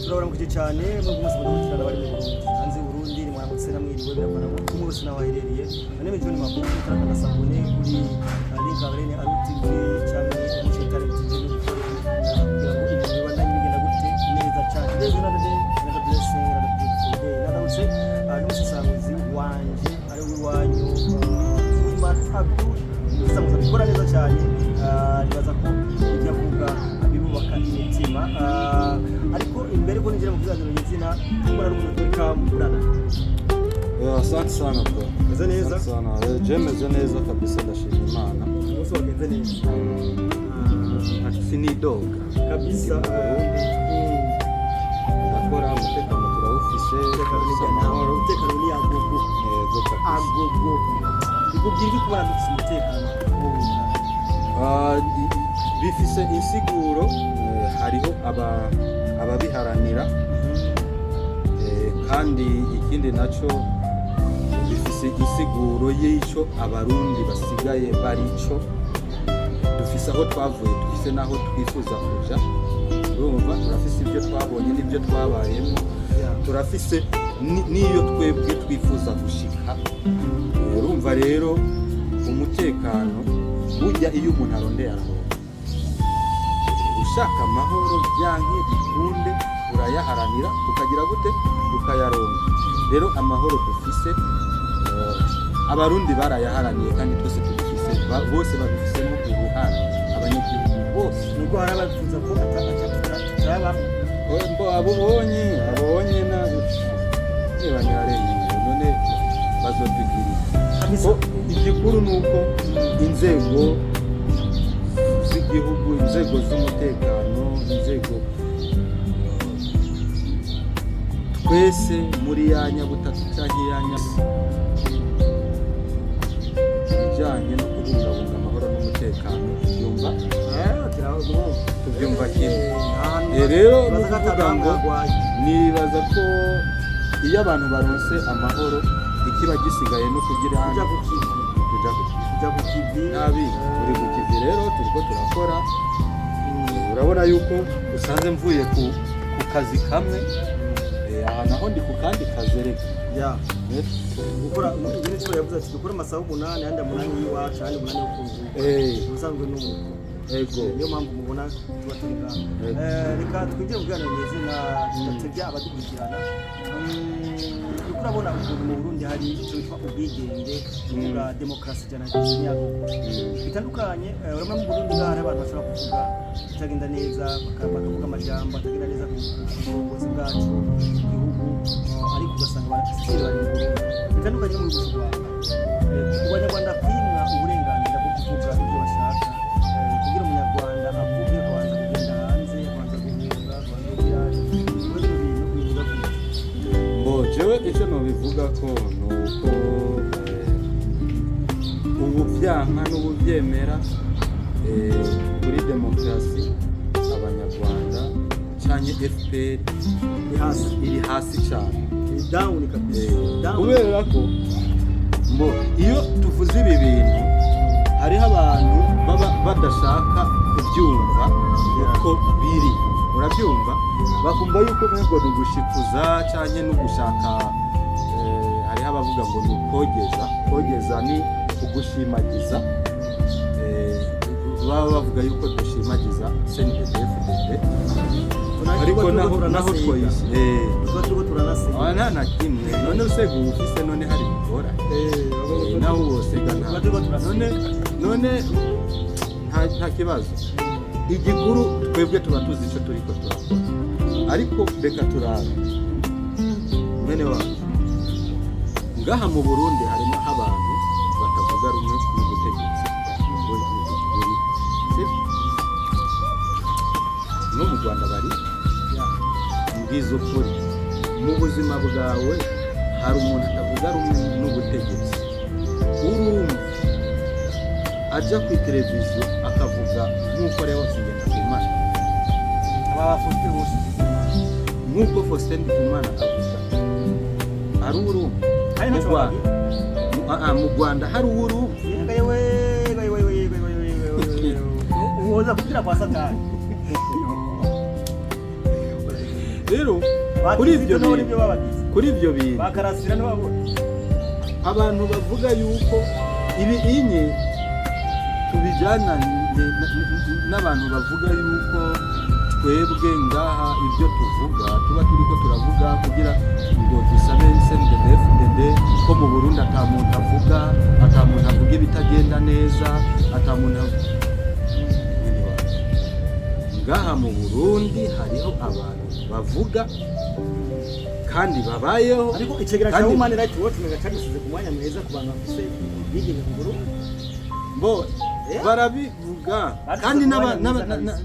Turabaramukije cyane mwebwe mwese mudukurikirana bari mu Burundi, hanze y'u Burundi, ni mwaramutse na mwiriwe, biravana kumwe wese naho aherereye. My name is John Makuru, utarakanda s'abonner kuri link Arene Aru TV cyangwa Umuco Talent TV n'ubikore kugira ngo ibintu bibandanye bigenda gute neza cyane. Today is another day, another blessing, another beautiful day. Nagarutse n'umusesanguzi wanje ari w'iwanyu, Umar Abdul, umusesanguzi abikora neza cyane. Nibaza ko ibyo avuga bibubaka imitima. Ariko imbere ko ninjira mu kiganiro nyizina, mbona ari umuntu welcome, brother. Asante sana, bro. Meze neza? Asante sana. Je meze neza kabisa, ndashima Imana. Umunsi wagenze neza? Sinidoga. Kabisa. Ndi mu Burundi, ndakora, umutekano turawufise, turafise amahoro. Umutekano ni agogo. Yego kabisa. Agogo bikubwira iki kubona dufise umutekano? Bifise insiguro, hariho ababiharanira, kandi ikindi naco bifise insiguro y'ico Abarundi basigaye barico. Dufise aho twavuye, dufise n'aho twifuza kuja. Urumva, turafise ibyo twabonye n'ibyo twabayemo, turafise n'iyo twebwe twifuza gushika. Urumva rero, umutekano burya iyo umuntu arondeye araronka. Ushaka amahoro, byanke bikunde urayaharanira, ukagira gute, ukayaronka. Rero amahoro dufise, Abarundi barayaharaniye kandi twese tubifise, bose babifisemo uruhara, abanyagihugu bose. Nubwo hari ababifuza ko tutabamo. Mbo abo bonye na niba ntibarengeye none bazotugirira Kabisa. Ko igikuru ni uko inzego z'igihugu, inzego z'umutekano, inzego twese muri ya nyabutatu cyangwa iya ibijyanye no kubungabunga amahoro n'umutekano tubyumva tubyumva kimwe. Rero ni ukuvuga ngo nibaza ko iyo abantu baronse amahoro, ikiba gisigaye no kugira Kuja ku kivi. Kuja ku kivi. Kuja ku kivi. Nabi turi ku kivi rero, turiko turakora. Urabona yuko usanze mvuye ku kazi kamwe, aha naho ndi ku kandi kazi reka. Ya, gukora minisitiri yavuze ati dukora amasaha 8, ayandi 8 y'iwacu, ayandi 8 yo kuruhuka. Ubusanzwe ni uko. Niyo mpamvu mubona tuba turi ngaha. Ego. Reka twinjire mu biganiro nyezina tudatebya abadukurikirana. Uriko urabona ukuntu mu Burundi hari icyo bitwa ubwigenge, kuvuga demokarasi 100% bitandukanye. Urabona mu Burundi ngaha hari abantu bashobora kuvuga ibitagenda neza, bakavuga amajambo atagenda neza ku burongozi bwacu, igihugu, ariko ugasanga barasitiri bari mu Burundi bitandukanye no mu gihugu cy'u Rwanda. Ku Banyarwanda kwimwa uburenganzira bwo kuvuga ibyo bashaka, kugira Umunyarwanda avuge akabanza kugenda hanze, akabanza guhunga, akabanza kugira ibibazo, bintu bivuga gute? Mbo jewe icyo nobivuga ko ni uko ubu byanka n'ububyemera, kuri demokarasi Abanyarwanda canke FPR Ni hasi. iri hasi cyane. Ni down kabisa. Down. Kubera ko mbo iyo tuvuze ibi bintu hariho abantu baba badashaka kubyumva uko biri, urabyumva, bakumva yuko ngo ni ugushikuza cyangwa no gushaka, hariho abavuga ngo ni ukogeza. Kogeza ni ugushimagiza. Baba bavuga yuko dushimagiza CNDD-FDD, ariko naho twoyishe Tuba turiko turanasiga. Ah, nta na kimwe. None usega uba ufise, none hari ingorane? Naho wosega nta Tuba turiko turasiga. None nta kibazo. Igikuru twebwe tuba tuzi icyo turiko turakora. Ariko reka turabe mwene wacu ngaha mu Burundi, harimo abantu batavuga rumwe n'ubutegetsi buri, sibyo? No mu Rwanda bari. Mbwiza ukuri, mu buzima bwawe hari umuntu atavuga rumwe n'ubutegetsi urumva ajya ku televiziyo akavuga nk'uko Leonce Ngendakumana, Aba bafite bose, nk'uko Faustin Ndikumana avuga, hari urumva hari mu ntacyo Rwanda bagira. Mu Rwanda hari uwurumva? Yega yewe, yewe yewe yewe yewe yewe, uwoza kugira kwa Satani. Rero kuri Bakizito ibyo nabo bintu nibyo babagize, kuri ibyo bintu bakarasira ntibabona. Abantu bavuga yuko ibi inye tubijyana n'abantu bavuga yuko twebwe ngaha ibyo tuvuga tuba turi ko turavuga kugira ngo dusabe CNDD-FDD ko mu Burundi ata muntu avuga, ata muntu avuga ibitagenda neza, ata muntu Mwene wacu, ngaha mu Burundi hariho abantu bavuga kandi babayeho. Ariko icegera cya Kandi- Human Rights Watch mega cagisize ku mwanya mwiza ku bantu bafise ubwigenge mu Burundi. Bo barabivuga. Bashyize Kandi ku mwanya mwiza.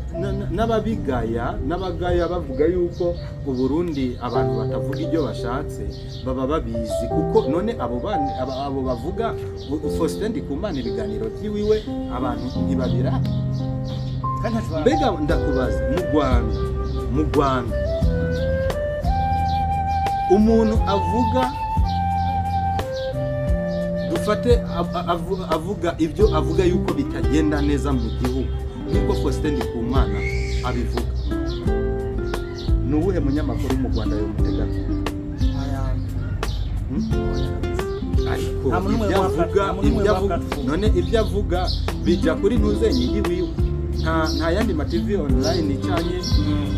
N'ababigaya, n'abagaya bavuga yuko Uburundi abantu batavuga ibyo bashatse, baba babizi, kuko none abo bana abo bavuga Faustin Ndikumana, ibiganiro by'iwiwe abantu ntibabira. Kandi ntaco Mbega ndakubaza, mu Rwanda umuntu avuga, dufate avuga ibyo avuga yuko bitagenda neza mu gihugu nk'uko Faustin Ndikumana abivuga, ni uwuhe munyamakuru mu Rwanda yomutega? Aya, Hmm? Ariko Nta muntu n'umwe ibyo wa avuga nta muntu n'umwe ibyo wa avuga platform. None ibyo avuga bijya kuri ntuzenye yiwiwe, nta yandi ma TV online icanye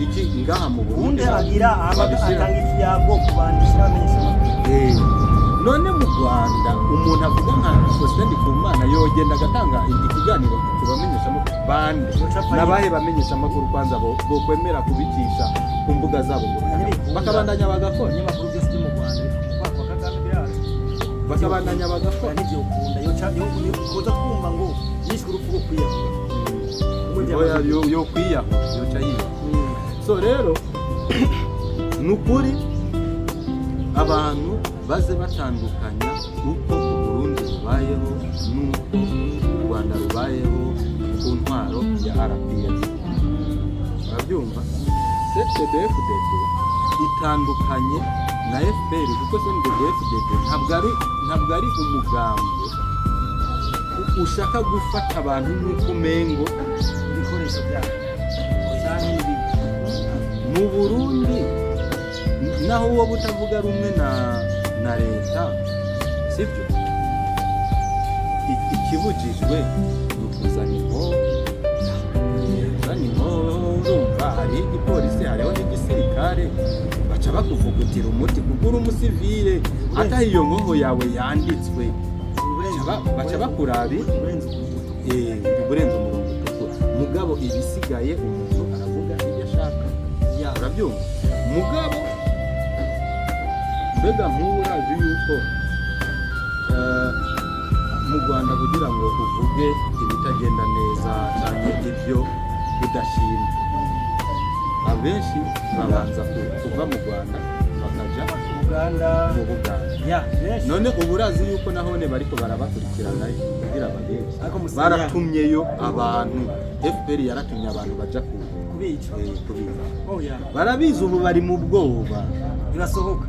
iki ngaha mu Ubundi Burundi agira babishyira. Atanga ikiyago ku bantu n'abamenyesha amakuru. None mu Rwanda umuntu avuga nka Faustin Ndikumana yogenda agatanga ikiganiro ku bamenyeshamakuru bande? Yoca apfa. N'abahe bamenyeshamakuru kwanza bo kwemera kubicisha ku mbuga zabo ngo Ntibikunda. bakabandanya bagakora? Ibinyamakuru byose byo mu Rwanda biri kwa Kagame, birazwi. Bakabandanya bagakora. Nivyo ukunda yoca yo kuza twumva ngo yishwe urupfu rwo kwiyahura. Umwe Oya, yo kwiyahura, yoca yiyahura. So rero ni ukuri abantu baze batandukanya uko Uburundi bubayeho n'uko u Rwanda rubayeho ku ntwaro ya RPF. Urabyumva? CNDD-FDD itandukanye na FPR kuko CNDD-FDD ntabwo ari umugambwe ushaka gufata abantu nk'uko umengo ibikoresho byabo canke n'ibindi. Mu Burundi naho wowe utavuga rumwe na leta, sibyo? Ikibujijwe ni ukuzana inkoho. Kuzana inkoho, urumva hari igipolisi, hariho n'igisirikare, baca bakuvugutira umuti kuko uri umusivile, ataho iyo nkoho yawe yanditswe baca bakurabi. Urenze umurongo. Urenze umurongo utukura. Mugabo ibisigaye umuntu aravuga ibyo ashaka. Urabyumva? Mugabo mbega nk'ubu urazi yuko mu Rwanda kugira ngo uvuge ibitagenda neza cyane, ibyo udashima, abenshi babanza kuva mu Rwanda bakaja Uganda. Mu Buganda. Ya, benshi. None ubu urazi yuko nahone bariko barabakurikirana kugira babenshi Ariko baratumyeyo abantu, FPR yaratumye abantu baja ku kubica. Kubica. Oh ya. Barabizi, ubu bari mu bwoba. Birasohoka.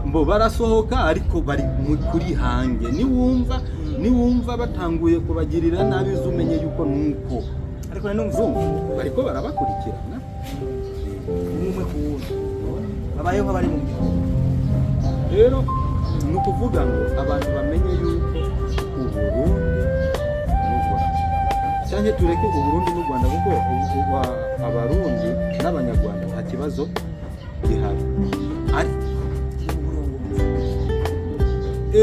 Mbo barasohoka, ariko bari kuri hange. Niwumva batanguye kubagirira nabi, uze umenye yuko nuko Ariko nanumvise urumva bariko barabakurikirana. Umwe ku wundi babayeho nk'abari mu gihugu. Rero ni ukuvuga ngo abantu bamenye yuko Uburundi n'u Rwanda, cyangwa tureke Uburundi n'u Rwanda, kuko Abarundi n'Abanyarwanda nta kibazo gihari, ariko kiri mu burongozi.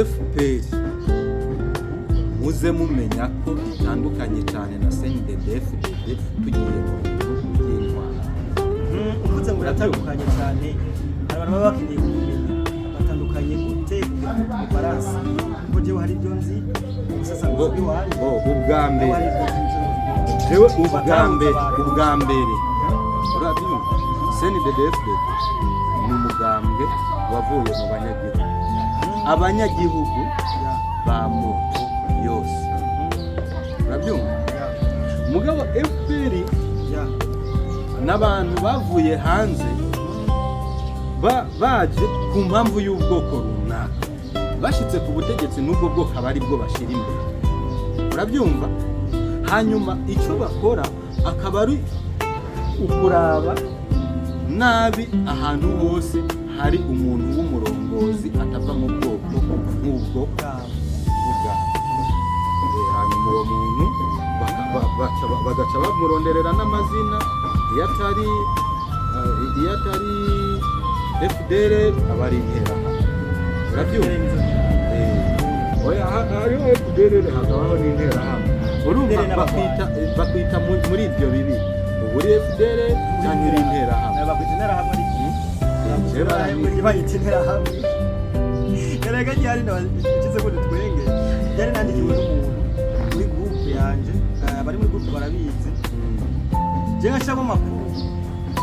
FPR muze mumenya ko itandukanye cyane na CNDD-FDD tugiye mu bintu by'intwaro. Uvuze ngo biratandukanye cyane, hari abantu baba bakeneye kubimenya batandukanye gute kugira ngo balance, kuko jewe hari ibyo nzi ubusasanguzi bw'iwanyu. Bo ubwa Nawe mbere hari ibyo nzi ubusasanguzi. Jewe ubwa mbere urabyumva, CNDD-FDD ni umugambwe wavuye mu banyagihugu, abanyagihugu b'amoko yose. Urabyumva? Mugabo FPR n'abantu bavuye hanze baje ku mpamvu y'ubwoko runaka, bashyitse ku butegetsi n'ubwo bwoko aba ari bwo bashyira imbere. Urabyumva? Hanyuma icyo bakora akaba ari ukuraba Nabi ahantu hose hari umuntu w'umurongozi atava mu bwoko nk'ubwo Bwabo. bwabo. Hanyuma uwo muntu bagaca bamuronderera n'amazina. Iyo atari FDL aba ari Interahamwe, urabyumva? Oya, hariho FDL, hakabaho n'Interahamwe, urumva? FDL n'abagwanyi. Bakwita muri ibyo bibi, ubu uri FDL cyangwa uri Interahamwe. Bakwita Interahamwe ariko. Je baranyita. Bayita Interahamwe. Erega ryari nakize ko dutwenge, ryari nandikiwe n'umuntu muri groupe yanje, abari muri groupe barabizi. Je nkashiramo amakuru,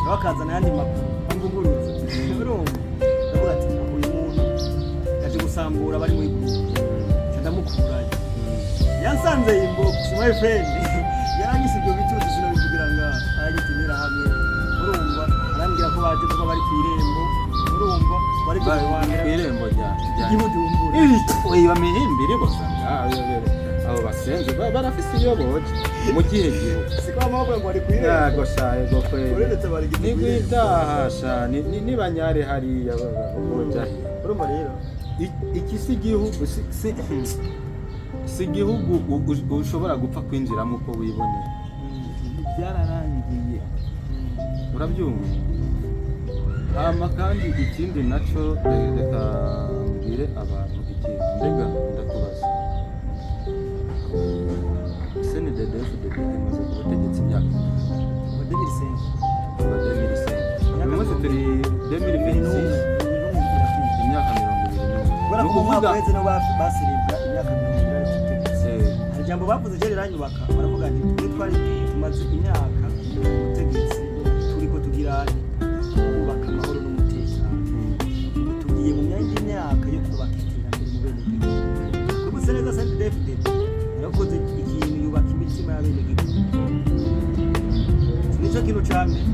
nawe akazana ayandi makuru amvuguruza, urumva? Ndavuga ati uyu muntu yaje gusambura abari muri groupe, nca ndamukurayo. Yansanze inbox, my friend, yaranyise ibyo bitutsi sinabivugira ngaha, aranyita Interahamwe, urumva? Arambwira ko baje kuba bari ku irembo, urumva, bari ku wa mbere Kw'irembo rya ry'Ibujumbura. Iyo mihimbiri bose ngaho, abo basenze barafise iyo boje mu gihe gihugu. Siko bamavuga ngo bari ku irembo? Yego sha, yego kweli. Uretse bari ku irembo. Nigwitaha sha, nibanyare hariya boja he? Urumva rero. Iki si igihugu, si igihugu ushobora gupfa kwinjiramo uko wiboneye. Byararangiye, urabyumva? Hama kandi ikindi naco, reka mbwire abantu ikintu. Mbega ndakubaza, CNDD-FDD imaze ku butegetsi imyaka ingahe? Kuva 2005. Kuva 2005, uyu munsi turi 2026, imyaka 21. Kubera Ni ko mu mwaka ukuvuga uheze nibo baserebura imyaka 20 bari ku butegetsi. Hari ijambo bavuze je riranyubaka, baravuga nti twe twari tumaze imyaka ku butegetsi, turiko tugira kubaka amahoro n'umutekano, tugiye mu myanya y'imyaka yo kubaka iterambere mu benegihugu. Twibutse neza, CNDD-FDD yarakoze ikintu, yubaka imitima y'abenegihugu. Nico kintu ca mbere.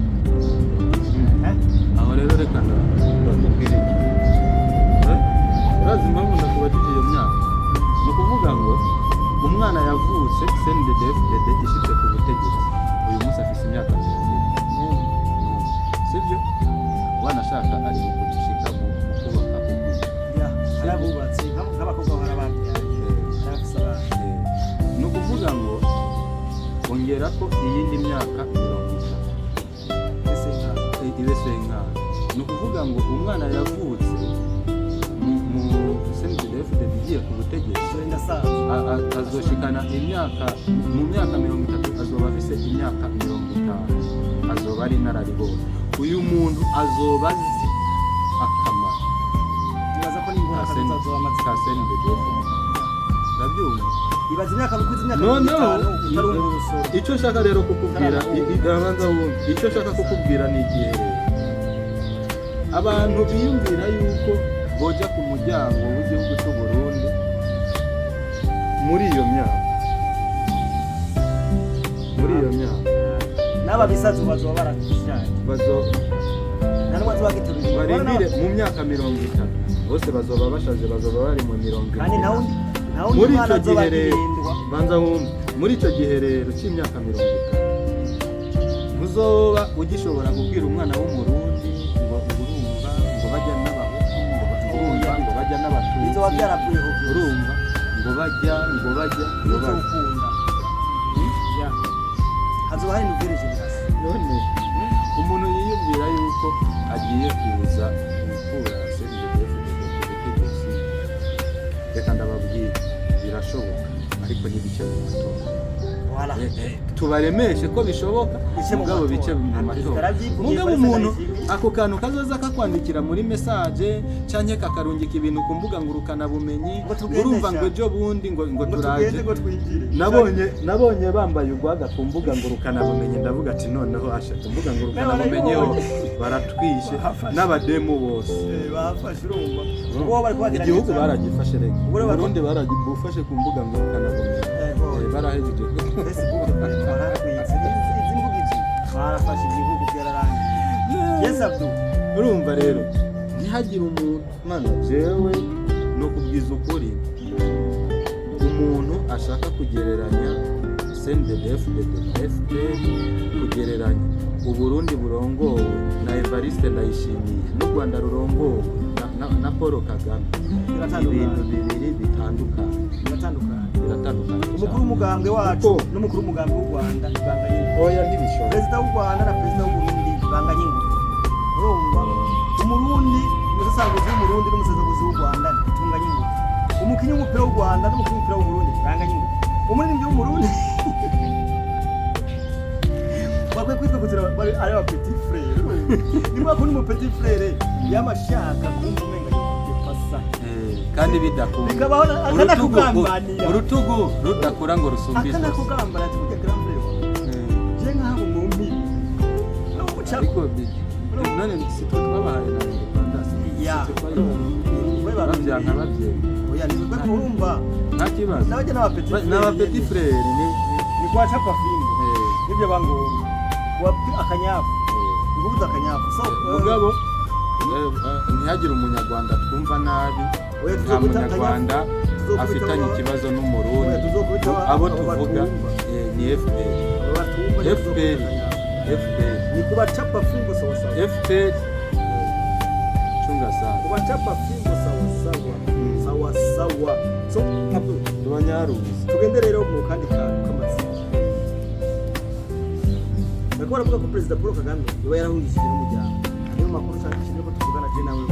Eh? Aho rero reka ndakubwira iki. Urazi impamvu ndakubajije iyo myaka? Ni ukuvuga ngo umwana yavutse CNDD-FDD ishitse ku butegetsi, uyu munsi afise imyaka 21, sibyo? Wanashaka ari mu gushika mu kubaka ubwiza. Ya, hari abubatse nk'abakobwa, hari ababyaye, hari abafise abana. Ni ukuvuga ngo ongera ko iyindi myaka 30. Mbese nka Ibe senkana. Ni ukuvuga ngo umwana yavutse mu CNDD-FDD igiye ku butegetsi, dore ndasaza. Azoshikana imyaka, mu myaka 30 azoba afise imyaka 50, azoba ari inararibonye. Uyu muntu azoba azi akamaro Nibaza ko n'ingorane azoba amaze ka CNDD-FDD, urabyumva? Ibaza imyaka bikuze, imyaka mirongo Noneho itanu utarumva urusoro. icyo nshaka rero kukubwira, abanza wumve, icyo nshaka kukubwira ni igihe rero abantu biyumvira yuko boja ku muryango w'igihugu cy'u Burundi muri iyo myaka, muri iyo myaka. N'aba bisazi bazoba barashaje. Bazo Nta n'umwe azoba agiturira. Barindire, mu myaka 30 bose bazoba bashaje, bazoba bari mu mirongo Kandi irindwi. nta wundi Muri mwana icyo azoba gihe rero, agihendwa. Banza wumve, muri icyo gihe rero cy'imyaka 30, ntuzoba ugishobora kubwira umwana w'Umurundi ngo urumva ngo bajya n'Abahutu, ngo urumva ngo bajya n'Abatutsi. Bizoba byaravuyeho byose. Urumva ngo bajya, ngo bajya, ngo bajya. Bizokunda ya, hazoba hari nouvelle génération. None umuntu yiyumvira yuko agiye kuza gukura CNDD-FDD ku butegetsi, reka ndababwira, birashoboka, ariko ntibice mu matora. Voilà. Tubaremeshe ko bishoboka. Bice mu Mugabo matora. bice mu Perezida matora. aravyivugiye Mugabo kuri umuntu Senderi. ako kantu kazoza kakwandikira muri message canke kakarungika ibintu ku mbuga ngurukana bumenyi, Ngo tugende urumva, sha. ngo ejo bundi ngo Ngo turaje. tugende ngo twinjire. Nabonye bambaye urwaga ku mbuga ngurukana bumenyi, ndavuga ati noneho asha, ku mbuga ngurukana bumenyi ho baratwishe Bafashe. n'abademu bose. Bafashe, urumva, ubu bari kubagerageza. Igihugu baragifashe reka. Ubu rero Burundi baragifashe ku mbuga ngurukana bumenyi. Yego. Barahejeje. Facebook baratwitse, izi mbuga izi barafashe igihugu, byararangiye. Yes, Abdul. Urumva rero, ntihagire umuntu, mana, jewe ni ukubwiza ukuri, umuntu ashaka kugereranya CNDD-FDD na FPR, kugereranya Uburundi burongowe na Evariste Ndayishimiye n'u Rwanda rurongowe na Paul Kagame ni Biratandukanye. ibintu bibiri bitandukanye. Biratandukanye. Biratandukanye Umukuru cyane. w'umugambwe wacu Kuko- n'umukuru w'umugambwe w'u Rwanda banganye ingufu. Oya, ntibishoboka. Perezida w'u Rwanda na perezida w'u Burundi banganye ingufu. Urumva, umurundi, umusesanguzi w'umurundi n'umusesanguzi w'u Rwanda ntitunganye ingufu. Umukinnyi w'umupira w'u Rwanda n'umukinnyi w'umupira w'u Burundi ntibanganye ingufu. Umuririmbyi w'umurundi bakwiye kwitwa kugira bari ari aba petit frère. Niba ko ni mu petit frère yamashaka kumva umenga yo pasa. Kandi bidakunda. Bikabaho akanakugambanira. Urutugu rudakura ngo rusumbe ijosi. Akanakugambana ati burya grand frère wawe je nkaho mumpiri uca. Ariko none si twe twabahaye na independence? Ya. Si twe twayibahaye? Babyanka babyemera. Oya, ni twe, urumva. Nta kibazo. N'abajya n'aba petit frère. N'aba petit frère ni Ni kwa chapa fimbo. Nibyo bangombwa kuwa akanyafu. Ngubuza akanyafu, so Mugabo ntihagire umunyarwanda twumva nabi. Oya, Nta tuzokubita munyarwanda tuzokubita afitanye ikibazo n'umurundi. Oya, tuzokubita Abo abo tuvuga batumva. Ni FPR. Abo batumva. FPR, FPR. Ni kubachapa fimbo sawa sawa. FPR, chunga sana. Kubachapa fimbo sawa sawa. Sawa sawa. So Abdul, Tubanyaruzi. Tugende rero mu kandi kantu k'amatsiko. Bariko baravuga ko Perezida Paul Kagame yoba yarahungishije n'umuryango. Niyo makuru cyane ko tuvugana je nawe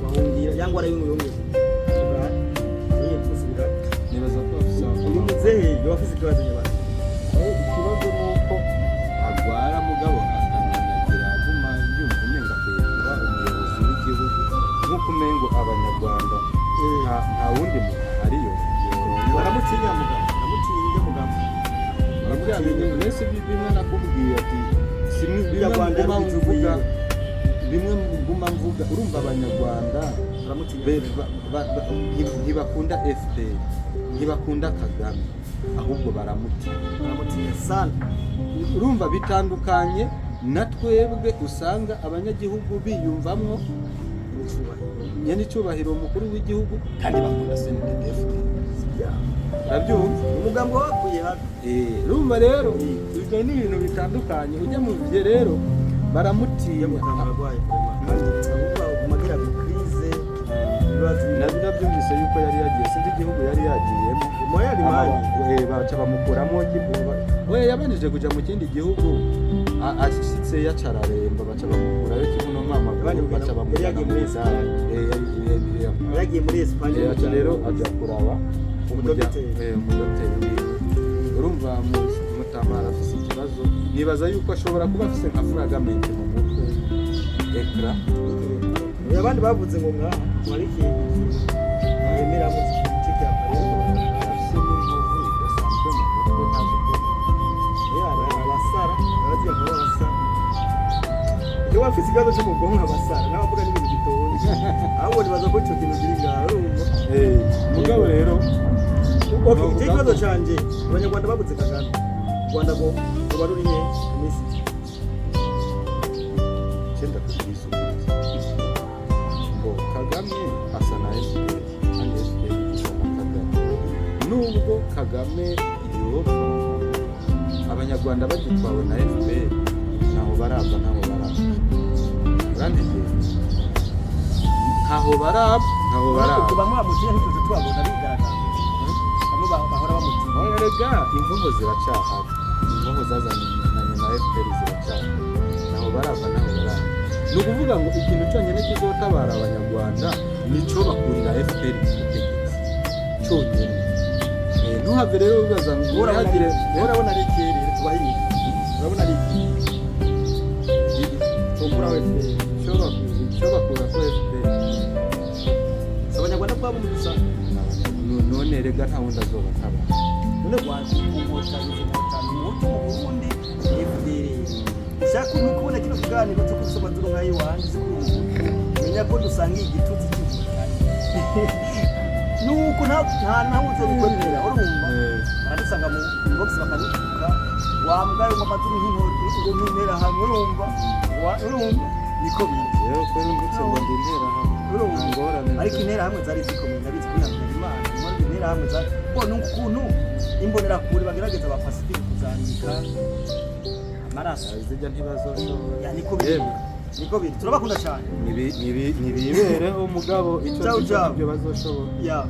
wahungira yangwa arayumuyongeze gusubira. Nibaza ko afise Uyu muzehe yoba afise ikibazo nyabana. Ikibazo ni uko agwara, mugabo akananagira, aguma yumva umenga akwiye kuba umuyobozi w'igihugu, nk'uko umengo abanyarwanda nta wundi muntu ariyo yorongora. Baramutinya mugabo, baramutinya mugabo. Bya bintu mbese bimwe nakubwiye ati si bimwe Nyarwanda nguma yarugize mvuga urwiwe. Bimwe nguma mvuga, urumva abanyarwanda Baramutinya. ntibakunda FPR, ntibakunda Kagame, ahubwo baramutinya. Baramutinya sana. Urumva bitandukanye na twebwe, usanga abanyagihugu biyumvamwo n'icyubahiro. Nyene icyubahiro umukuru w'igihugu, kandi bakunda CNDD-FDD. Urabyumva? Umugambi wakuye habi. Urumva rero ibyo ni ibintu bitandukanye. Ujya mu bye rero baramutinya. Mutama arwaye kandi ahubwo umagira crise ibibazo. Nabyumvise yuko yari yagiye, sinzi igihugu yari yagiyemo. Moya limani. Baca bamukuramo kibuba. We yabanije kuja mu kindi gihugu, ashitse yacararemba, baca bamukurayo kibuno mwamaguru. Yabanje kugenda- Baca yari bamujyana yagiye mu muri Budage. Yagiye muri Espagne. Aca rero aja kuraba Umudogiteri. Umudogiteri wiwe. Urumva Mutamara afise ikibazo, nibaza yuko ashobora kuba afise nka fragment mu mutwe ekra. Oya, abandi bavuze ngo ngaha wari ikintu yemeramo cyo Afise n'inkovu idasanzwe mu mutwe, ntazi uko. Abasara baraziga ngo abasara iyo bafise ikibazo cyo mu bwonko, abasara n'abavuga n'ibintu bitonze, ahubwo nibaza ko icyo kintu kiri ngaho, urumva. Mugabo rero Okay, icyo kibazo canje, abanyarwanda babuze Kagame, u Rwanda ngo ruba ruri he mu minsi ije? Cyenda kubwiza ukuri ngo Kagame asa na FPR kandi FPR isa na Kagame. Nubwo Kagame yopfa, abanyarwanda bagitwawe na FPR ntaho barava, ntaho barava. Urantegera? Ntaho barava, ntaho barava. Ubwo bamwe bamutinya ntituje tubabona bigaragaza, bamwe bahora bamutinya. Erega imvugo ziracahari, imvugo zazanye na nyina FPR ziracahari, ntaho barava, ntaho barava. Ni ukuvuga ngo ikintu cyonyine kizotabara abanyarwanda nico bakurira FPR ku butegetsi cyonyine. Ntuhave rero wibaza ngo ntihagire. Urabona ari ikirere tubahiye, urabona ari iki cokura FPR? Ico bakura ko FPR. Si abanyarwanda bwabo gusa. None rega nta wundi azobatabara. None Rwanda inkotanyi, izi nkotanyi, umuhutu mu Burundi ni FDL. Ushaka no kubona kino kiganiro cyo kubisa amazuru nk'ayiwanjye, uzi ko uri umuhutu, menya ko dusangiye igitutsi cy'inkotanyi, nuko nta nawe uzobikwemera, urumva. Baradusanga mu box bakadutuka, wambwaye ngo amazuru nk'inkoti ngo nk'interahamwe, urumva. Urumva niko biri. Rero ko ndutse ngo ndi interahamwe. Urumva? Nta ngorane. Ariko interahamwe zari zikomeye, ndabizi kuri Habyarimana. Impamvu interahamwe zari bo ni ukuntu imbonerakure bagerageza ba Pacifique kuzandika amaraso. Zijya ntibazoshobora. Ya, niko biri. Yemwe. Niko biri, turabakunda cyane. Nibibereho, mugabo icyo Ciao, nzi ciao. ntabyo bazoshobora. Yeah.